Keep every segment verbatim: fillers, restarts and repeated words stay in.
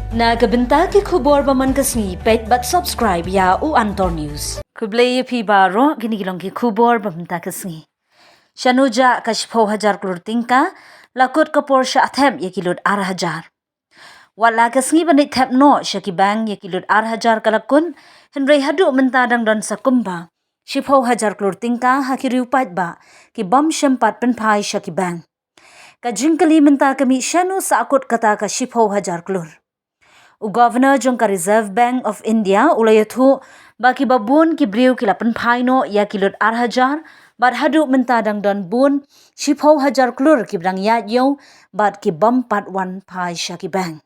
Na ka bynta ki khubor ba man ka sngi, peit bad subscribe ïa U Antor News. Khublei ïa phi baroh, kine ki long ki khubor ba mynta ka sngi. Shano jah ka shiphew hajar klur tyngka, la kut ka por shah thep ïa ki lut ar hajar. Wat la ka sngi ban leit thep noh sha ki bank ïa ki lut ar hajar ka la kut, hynrei haduh mynta dang don sa kumba shiphew hajar klur tyngka ha ki riew paidbah ki bym shym pat pynphai sha ki bank. Ka jingkylli mynta ka mih, shano sah kut kata ka shiphew hajar klur. U Governor jong ka Reserve Bank of India u la ïathuh ba ki babun ki briew ki la pynphai noh ïa ki lut ar hajar, bad haduh mynta dang don bun shiphew hajar klur ki ba dang ïaid ïew bad ki bym pat wan phai sha ki bank.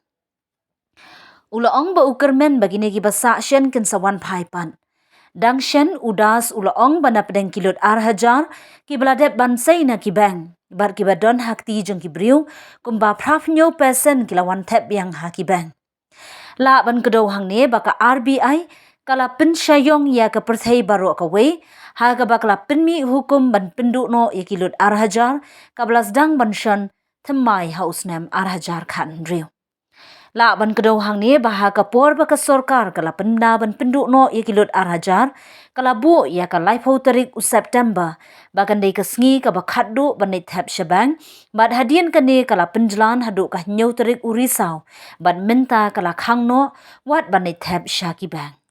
U la ong ba u kyrmen ba kine ki ba sah shen kin sa wan phai pat. Dang shen u Das u la ong ba na pdeng ki lut ar hajar ki ba la dep ban sei na ki bank bad ki ba don ha kti jong ki briew, kumba phra phew percent ki la wan thep biang ha ki bank. Lah ban kdew hangne ba ka R B I ka la pynshai ïong ïa ka pyrthei baroh kawei, ha kaba ka la pynmih hukum ban pynduh noh ïa ki lut ar hajar, kaba la sdang ban shon thymmai ha u snem ar hajar khathynriew. Lah ban kdew hangne ba ha ka por ba ka sorkar ka la pynbna ban pynduh noh ïa ki lut ar hajar, ka la buh ïa ka laiphew tarik u September ba kan dei ka sngi kaba khatduh ban leit thep sha bank, bad hadien kane ka la pynjlan haduh ka hynñiew tarik u Risaw, bad mynta ka la khang noh wat ban leit thep sha ki bank.